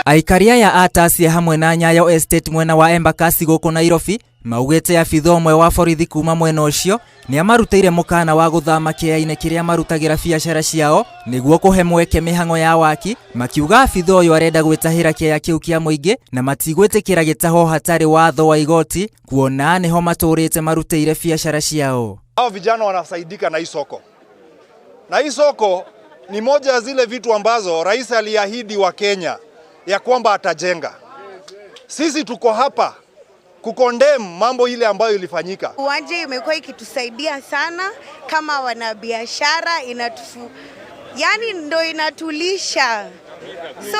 Aikari aya a Tasia hamwe na Nyayo Estate mwena wa Embakasi gũkũ Nairobi maugĩte abitha ũmwe wa borithi kuma mwena ũcio nĩ amarutĩire mũkana wa gũthama kĩaya-inĩ kĩrĩa marutagĩra biacara ciao nĩguo kũhe mweke mĩhang'o ya waki, makiuga abitha ũyũ arenda gwĩtahĩra kĩaya kĩu kĩa mũingĩ na matigwĩtĩkĩra gĩtaho hatarĩ watho wa igoti kuona nĩho matũrĩte marutĩire biacara ciao. Hao vijana wanasaidika na hii soko, na hii soko ni moja ya zile vitu ambazo rais aliahidi wa Kenya ya kwamba atajenga. Sisi tuko hapa kucondemn mambo ile ambayo ilifanyika. Uwanja imekuwa ikitusaidia sana kama wanabiashara, yani ndo inatulisha, so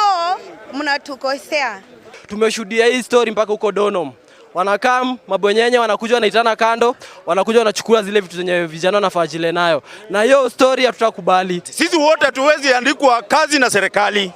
mnatukosea. Tumeshuhudia hii story mpaka huko Donholm. Wanakam mabwenyenye wanakuja wanaitana kando, wanakuja wanachukua zile vitu zenye vijana wanafajile nayo, na hiyo story hatutakubali. Sisi wote hatuwezi andikwa kazi na serikali.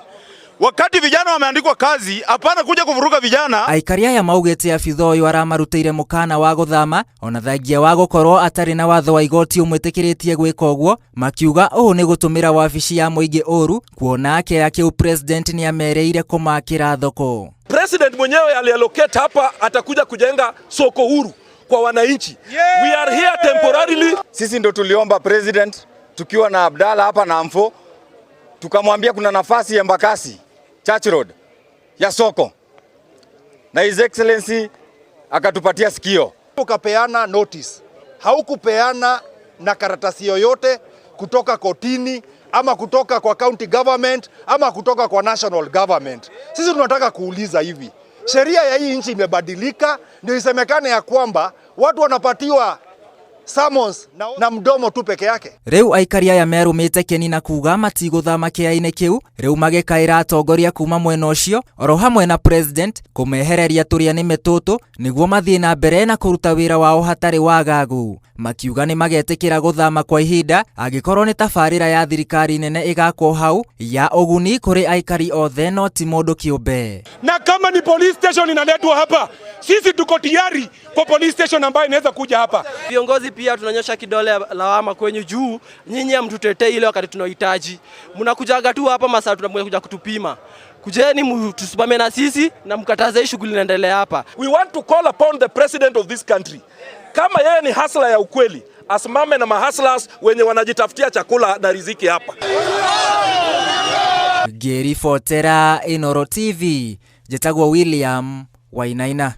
Wakati vijana wameandikwa kazi, hapana kuja kuvuruga vijana. Aikari aya maugĩte abitha ũyũ aramarutĩire mũkana wa gũthama ona thengia wa gũkorwo atarĩ na watho wa igoti ũmwĩtĩkĩrĩtie gwĩka ũguo, makiuga ũũ nĩ gũtũmĩra wabici ya mũingĩ ũru kuona kĩaya kĩu president nĩ amereire kũmakĩra thoko. President mwenyewe aliallocate hapa, atakuja kujenga soko huru kwa wananchi. We are here temporarily. Sisi ndo tuliomba president tukiwa na Abdalla hapa na Amfo, tukamwambia kuna nafasi ya Embakasi Church Road ya soko, na His Excellency akatupatia sikio. Ukapeana notice, haukupeana na karatasi yoyote kutoka kotini ama kutoka kwa county government ama kutoka kwa national government. Sisi tunataka kuuliza hivi, sheria ya hii nchi imebadilika ndio isemekane ya kwamba watu wanapatiwa summons na mdomo tu peke yake? Rĩu aikari aya merũmĩte kĩni na kuga matigũthama kĩaya-inĩ kĩu, rĩu magĩkaĩra atongoria kuma mwena ũcio oro hamwe na president kũmehereria tũrĩa nĩme tũtũ nĩguo mathiĩ na mbere na kũruta wĩra wao hatarĩ wagagu. Makiuga nĩ magetĩkĩra gũthama kwa ihinda angĩkorwo nĩ tabarĩra ya thirikari nene ĩgakwo hau ya ũguni kũrĩ aikari othe no ti mũndũ kĩũmbe. Na kama ni police station inaletwa hapa, sisi tuko tayari kwa police station ambayo inaweza kuja hapa. Viongozi pia tunanyosha kidole lawama kwenyu juu nyinyi hamtutetei ile wakati tunahitaji. Mnakujaga tu hapa masaa tunakuja kutupima. Kujeni tusimame na sisi na mkataze hii shughuli inaendelea hapa. We want to call upon the president of this country. Kama yeye ni hustler ya ukweli, asimame na mahustlers wenye wanajitafutia chakula na riziki hapa. Ngĩribotera Inooro TV, njĩtagwo William Wainaina.